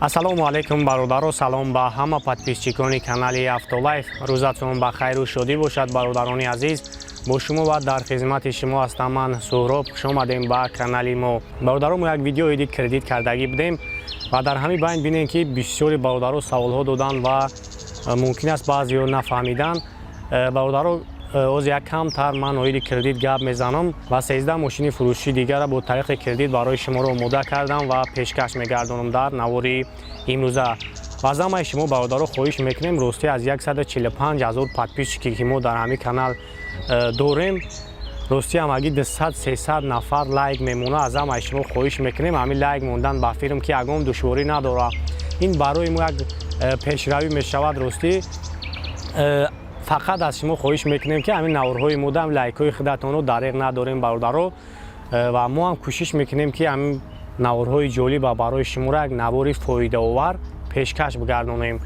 Ассалому алайкум, бародаро, салом ба ҳама подписчикони канали Автолайф. Рӯзатон ба хайру шодӣ бошад, бародарони азиз. Бо шумо ва дар хизмати шумо ҳастам ман, Суҳроб. Хуш омадем ба канали мо, бародаро. Мо як видео оиди кредит кардагӣ будем ва дар ҳамин байн бинем, ки бисёри бародаро саволҳо доданд ва мумкин аст, баъзеҳо нафаҳмиданд. Бародаро, оз як камтар ман оиди кредит гап мезанам ва 13 мошини фурӯшии дигара бо тариқи кредит барои шуморо омода кардам ва пешкаш мегардонам дар навори имрӯза. Ва аз ҳамаи шумо, бародаро, хоҳиш мекунем, ростӣ, аз 145 ҳазор подписчике, ки мо дар ҳамин канал дорем, ростӣ, ҳамагӣ 200-300 нафар лайк мемонад. Аз ҳамаи шумо хоҳиш мекунем, ҳамин лайк мондан ба филм, ки ягон душворӣ надорад, ин барои мо як пешравӣ мешавад. Ростӣ, фақат аз шумо хоҳиш мекунем, ки ҳамин наворҳои модам лайкҳои худатонро дареғ надорем, бародаро. Ва мо ҳам кӯшиш мекунем, ки ҳамин наворҳои ҷолиба барои шуморо як навори фоидаовар пешкаш бигардонем.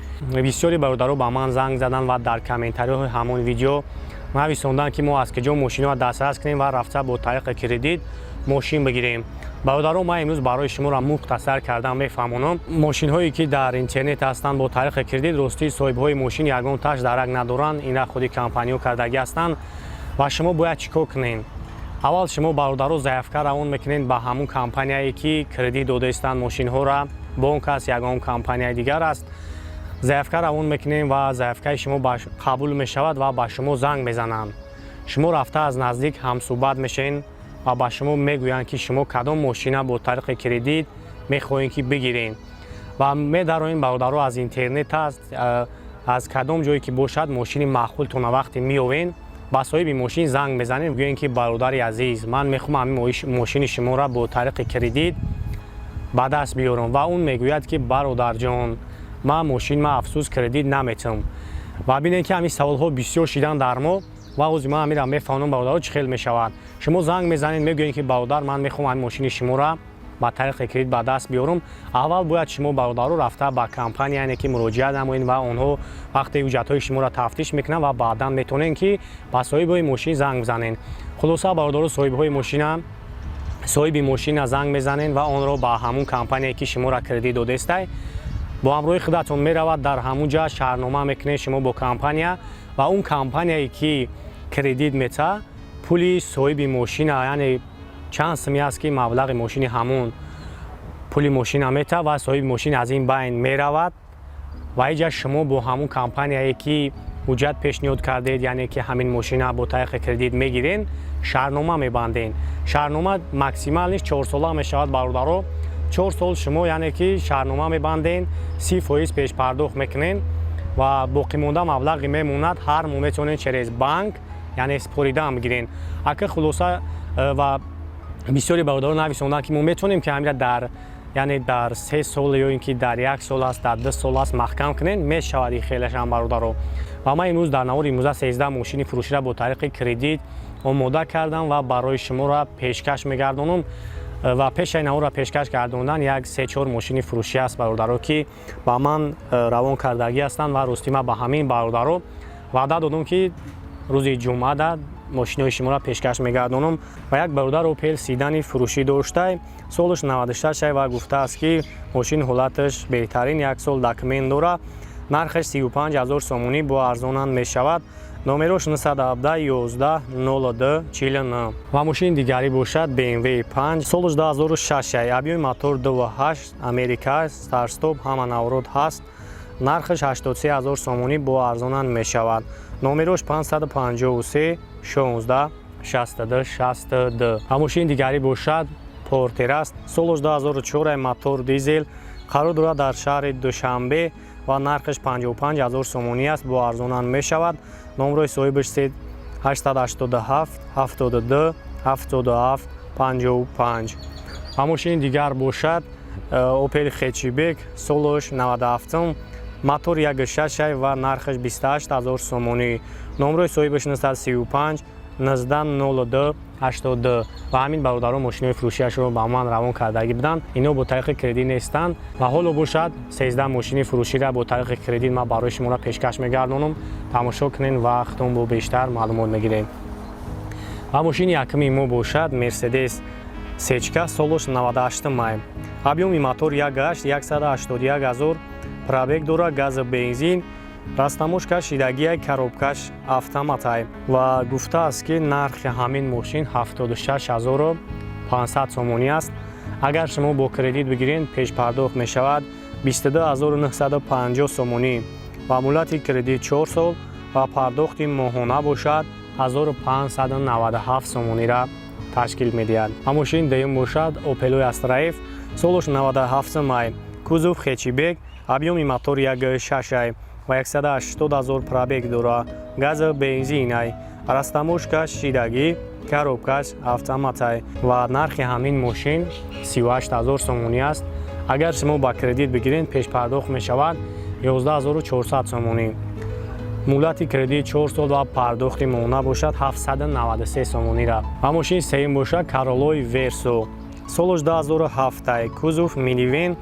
Бисёри бародаро ба ман занг заданд ва дар комментариҳои ҳамон видео нависонданд, ки мо аз куҷо мошинҳоро дастрас кунем ва рафта бо тариқи кредит мошин бигирем. Бародаро, ман имрӯз барои шуморо мухтасар кардан мефаҳмонам. Мошинҳое, ки дар интернет ҳастанд бо тариқи кредит, ростӣ, соҳибҳои мошин ягон таш дарак надоранд, ина худи компаниҳо кардагӣ ҳастанд. Ва шумо бояд чӣ кор кунед? Аввал шумо, бародаро, заявка равон мекунед ба ҳамун компанияе, ки кредит додаистанд мошинҳоро. Бонк аст, ягон компанияи дигар аст, заявка равон мекунем ва заявкаи шумо қабул мешавад ва ба шумо занг мезананд. Шумо рафта аз наздик ҳамсӯҳбат мешавед ва ба шумо мегӯянд, ки шумо кадом мошина бо тариқи кредит мехоҳем, ки бигирем. Ва медароем, бародаро, аз интернет аст, аз кадом ҷое ки бошад, мошини маъқултона вақте меёвен, ба соҳиби мошин занг мезанем, гӯем, ки бародари азиз, ман мехоҳам ҳамин мошини шуморо бо тариқи кредит ба даст биёрам. Ва он мегӯяд, ки бародарҷон, ман мошин, ман, афсӯс, кредит наметавам. Ва бинед, ки ҳамин саволҳо бисёр шидан дар мо ва ҳозир ман ҳаминро мефаҳмонам, бародаро, чӣ хел мешавад. Шумо занг мезанед, мегӯед, ки бародар, ман мехоҳам ҳамин мошини шуморо ба тариқи кредит ба даст биёрам. Аввал бояд шумо, бародаро, рафта ба компания, яъне ки муроҷиат намоед ва онҳо вақте ҳуҷҷатҳои шуморо тафтиш мекунанд ва баъдан метавонед, ки ба соҳибҳои мошин занг бизанед. Хулоса, бародаро, соҳибҳои мошина, соҳиби мошина занг мезанед ва онро ба ҳамун компания, ки шуморо кредит додестай, бо ҳамроҳи худатон меравад. Дар ҳамун ҷа шартнома мекунед шумо бо компания ва он компанияе, ки кредит метаҳад, пули соҳиби мошина, яъне чанд суми аст, ки маблағи мошини, ҳамун пули мошина метаҳад ва соҳиби мошин аз ин байн меравад. Ва иҷа шумо бо ҳамун компанияе, ки ҳуҷҷат пешниҳод кардед, яъне ки ҳамин мошина бо тариқи кредит мегирен, шартнома мебанден. Шартнома максимально 4 сола мешавад, бародаро. 4 сол шумо, яъне ки шартнома мебанден, 30% пешпардохт мекунен ва боқимонда маблағи мемонад, ҳар моҳ метавонед через банк, яъне споридаам бигирен. Ака, хулоса, ва бисёри бародарон нависонданд, ки мо метавонем, ки ҳамира дар, яъне дар 3 сол ё ин ки дар як сол аст, дар 2 сол аст, маҳкам кунем. Мешавад ин хелашам, бародаро. Ва ман имрӯз дар навори имрӯза 13 мошини фурӯшира бо тариқи кредит омода кардам ва барои шуморо пешкаш мегардонам. Ва пешаи наворро пешкаш гардондан як се-чор мошини фурӯшӣ аст, бародаро, ки ба ман равон кардагӣ ҳастанд. Ва ростӣ, ман ба ҳамин бародаро ваъда додам, ки рӯзи ҷумъада мошинои шуморо пешкаш мегардонам. Ва як бародар Опел седани фурӯшӣ доштай, солаш 96 ва гуфтааст, ки мошин ҳолаташ беҳтарин, як сол документ дора, нархаш 35 ҳазор сомонӣ, бо арзонанд мешавад. Номерош 917 11 02 49. Ва мошини дигарӣ бошад BMW 5, солаш 2006, объёми мотор 2.8, Америка, старт-стоп, ҳама наворот ҳаст, нархаш 83 ҳазор сомонӣ, бо арзонанд мешавад. Номерош 553 16 62 62. Ва мошини дигарӣ бошад Портер аст, солаш 2004, мотор дизел, қарор дорад дар шаҳри Душанбе ва нархаш 55 ҳазор сомонӣ аст, бо арзонанд мешавад. Номрои соҳибаш 887 72 77 55. Ва мошини дигар бошад Опел Хэтчбек, солаш 97, мотор 1.6 ва нархаш 28 ҳазор сомонӣ. Номрои соҳибаш 935 19 02 82. Ва ҳамин бародарон мошинои фурӯшиашро ба ман равон кардагӣ буданд. Ино бо тариқи кредит нестанд. Ва ҳоло бошад, 13 мошини фурӯшира бо тариқи кредит ман барои шуморо пешкаш мегардонам. Тамошо кунед ва худтон бо бештар маълумот мегирем. Ва мошини якуми мо бошад Мерседес Сечка, солаш 98 май. Объёми мотор 1,8, 181 ҳазор пробег дора, газ, бензин, растаможка шидагия, коробкаш автоматай. Ва гуфтааст, ки нархи ҳамин мошин 76 500 сомонӣ аст. Агар шумо бо кредит бигиред, пешпардохт мешавад 22 950 сомонӣ ва муҳлати кредит 4 сол ва пардохти моҳона бошад 1597 сомониро ташкил медиҳад. Ва мошини дуюм бошад Опелои Астра Ф, солош 97 май, кузов хэтчбек, объёми мотор 1,6 ва 180 ҳазор пробег дора, газ, бензинай, растаможка шидагӣ, коробкаш автоматай ва нархи ҳамин мошин 38 ҳазор сомонӣ аст. Агар шумо ба кредит бигиред, пешпардохт мешавад 11 400 сомонӣ, муҳлати кредит 4 сол ва пардохти моҳона бошад 793 сомониро. Ва мошини сеюм бошад Короллои Версо, солош 2007, кузов минивэн,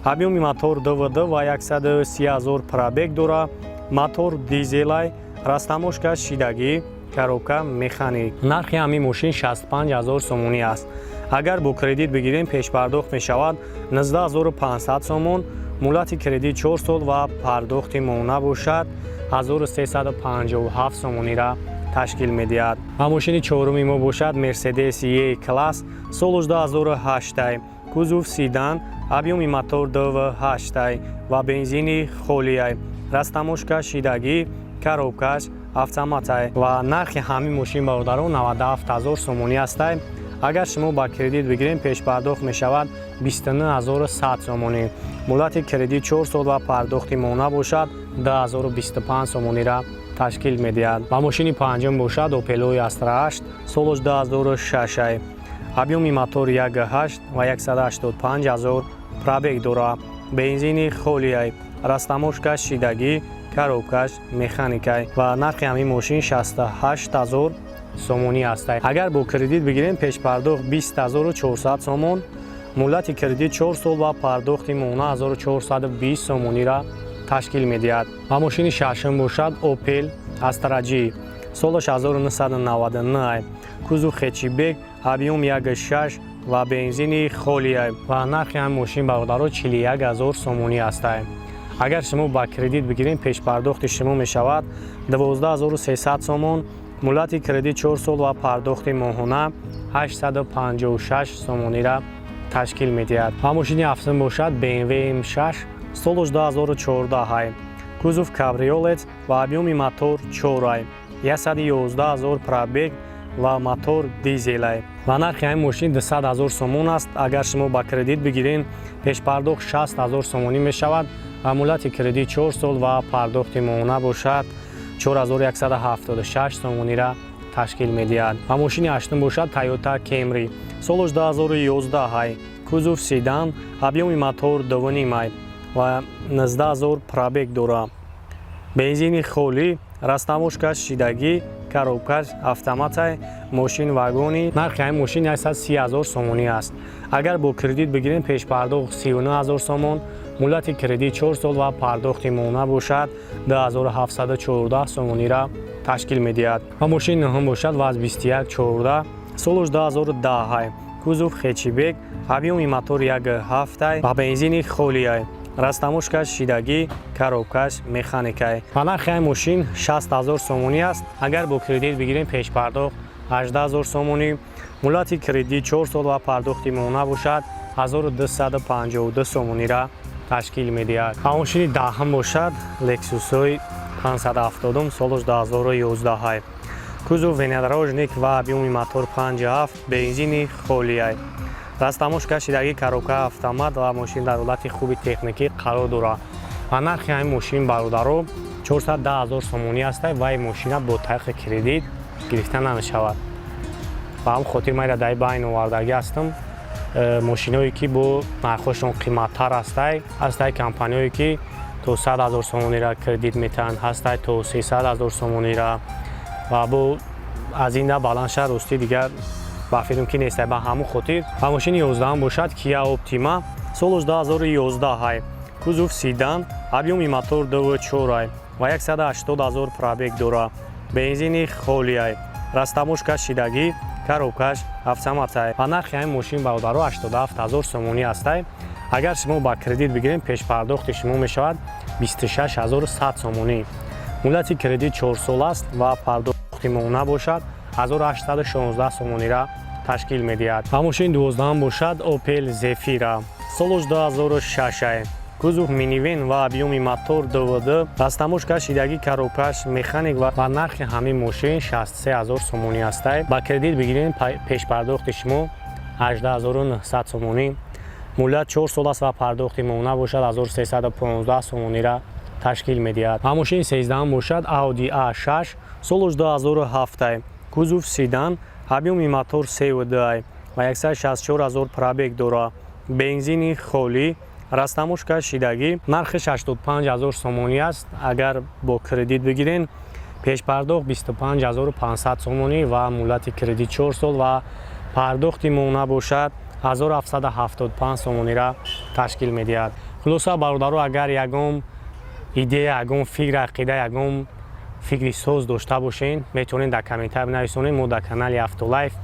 объёми мотор 2,2 ва 130 ҳазор пробег дора, мотор дизелай, растаможка шидагӣ, коробка механик. Нархи ҳамин мошин 65 ҳазор сомонӣ аст. Агар бо кредит бигирем, пешпардохт мешавад 19 500 сомон, муҳлати кредит 4 сол ва пардохти моҳона бошад 1357 сомониро ташкил медиҳад. Ва мошини чоруми мо бошад Мерседес Е класс, солош 2008, кузов седан, объёми мотор 2,8 ва бензини холиай, растаможка шидагӣ, коробкаш автоматай ва нархи ҳамин мошин, бародарон, 97 ҳазор сомонӣ ҳастай. Агар шумо ба кредит бигирем, пешпардохт мешавад 29 100 сомонӣ, муҳлати кредит 4 сол ва пардохти моҳона бошад 2025 сомониро ташкил медиҳад. Ва мошини панҷум бошад Опелои Астра 8, солош 2006, объёми мотор 1,8 ва 185 ҳазор пробег дора, бензини холиай, растаможка шидагӣ, коробкаш механикай ва нархи ҳамин мошин 68 ҳазор сомонӣ ҳастай. Агар бо кредит бигирем, пешпардохт 20 400 сомон, муҳлати кредит 4 сол ва пардохти моҳона 1420 сомониро ташкил медиҳад. Ва мошини шашум бошад Опел Астра Ҷи, солаш 1999, кузов хэтчбек, объём 1,6 ва бензини холия ва нархи ҳамин мошин, бародаро, 41 ҳазор сомонӣ ҳастай. Агар шумо ба кредит бигирем, пешпардохти шумо мешавад 12 300 сомон, муҳлати кредит 4 сол ва пардохти моҳона 856 сомониро ташкил медиҳад. Ва мошини ҳафтум бошад BMW M6, солаш 2014, кузов кабриолет ва объёми мотор 4, 111 ҳазор пробег ва мотор дизелай ва нархи ҳамин мошин 200 ҳазор сомон аст. Агар шумо ба кредит бигирем, пешпардохт 60 ҳазор сомонӣ мешавад ва муҳлати кредит 4 сол ва пардохти моҳона бошад 4176 сомониро ташкил медиҳад. Ва мошини ҳаштум бошад Toyota Camry, солаш 2011, кузов седан, объёми мотор 2,5 ва 19 ҳазор пробег дора, бензини холӣ, растаможкаш шидагӣ, коробкаш автоматай, мошин вагони. Нархи ҳамин мошин 130 ҳазор сомонӣ аст. Агар бо кредит бигирем, пешпардохт 39 ҳазор сомон, муҳлати кредит 4 сол ва пардохти моҳона бошад 2714 сомониро ташкил медиҳад. Ва мошини нӯҳум бошад ВАЗ 2114, солаш 2010, кузов хэтчбек, объёми мотор 1,7 ва бензини холиай, растаможкаш шидагӣ, коробкаш механикай ва нархи ҳамин мошин 60 ҳазор сомонӣ аст. Агар бо кредит бигирем, пешпардохт 18 ҳазор сомонӣ, муҳлати кредит 4 сол ва пардохти моҳона бошад 1252 сомониро ташкил медиҳад. Ва мошини даҳум бошад Лексусои 570, солаш 2011, кузов внедорожник ва объёми мотор 5,7, бензини холиай, растаможка шидагӣ, коробка автомат ва мошин дар ҳолати хуби техникӣ қарор дорад ва нархи ҳамин мошин, бародаро, 410 ҳазор сомонӣ аста ва ин мошина бо тариқи кредит гирифта намешавад. Ба ҳамн хотир ман ира дар байн овардагӣ ҳастам. Мошиное ки бо нархҳошон қиматтар ҳастай, компаниҳое ки то 100 ҳазор сомониро кредит метаҳанд ҳастай, то 300 ҳазор сомониро ва бо аз ин да баланд шад, ростӣ дигар ба фикрам ки нестай. Ба ҳамун хотир. Ва мошини 11-ам бошад Kia Optima, солаш 2011, кузов седан, объёми мотор 2,4 ва 180 ҳазор пробег дора, бензини холиай, растаможка шидагӣ, коробкаш автоматай ва нархи ҳамин мошин, бародаро, 87 ҳазор сомонӣ ҳастай. Агар шумо ба кредит бигирем, пешпардохти шумо мешавад 26 100 сомонӣ. Муҳлати кредит 4 сол аст ва пардохти моҳона бошад 1816 сомониро ташкил медиҳад. Ва мошини 12-ам бошад Opel Zafira, солош 2006, кузов минивэн ва объёми мотор 2,2, растаможка шидагӣ, коробкаш механик ва нархи ҳамин мошин 63 ҳазор сомонӣ ҳастай. Ба кредит бигирем, пешпардохти шумо 18 900 сомонӣ, муҳлат 4 сол аст ва пардохти моҳона бошад 1315 сомониро ташкил медиҳад. Ва мошини 13-ам бошад Audi A6, солош 2007, кузов седан, объёми мотор 3,2 ва 164 ҳазор пробег дорад, бензини холӣ, растаможка шидагӣ, нархи 85 ҳазор сомонӣ аст. Агар бо кредит бигирен, пешпардохт 25 500 сомонӣ ва муҳлати кредит 4 сол ва пардохти моҳона бошад 1775 сомониро ташкил медиҳад. Хулоса, бародаро, агар ягон идея, ягон фикр, ақида, ягон фикри соз дошта бошен, метавонед дар комментар бинависонед. Мо дар канали Автолайф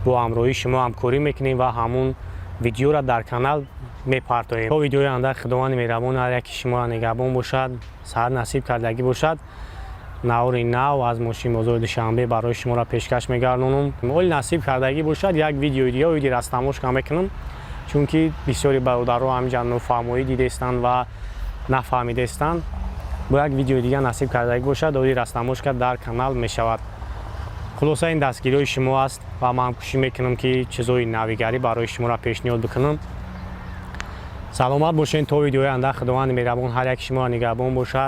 бо ҳамроҳии шумо ҳамкорӣ мекунем ва ҳамун видеоро дар канал мепартоем. То видеои оянда Худованди меҳрабон ҳар яки шуморо нигаҳбон бошад, саҳат насиб кардагӣ бошад. Навори нав аз мошинбозори Душанбе барои шуморо пешкаш мегардонам. Оли насиб кардагӣ бошад, як видеои дига оиди растаможка мекунам, чунки бисёри бародаро ҳаминҷа нофаҳмоӣ дидестанд ва нафаҳмидестанд. Бо як видеои дига, насиб кардагӣ бошад, оиди растаможка дар канал мешавад. Хулоса, ин дастгириҳои шумо аст ва ман кӯшиш мекунам, ки чизҳои навигарӣ барои шуморо пешниҳод бикунам. Саломат бошед то видеои оянда. Худованди меҳрабон ҳар яки шуморо нигаҳбон бошад.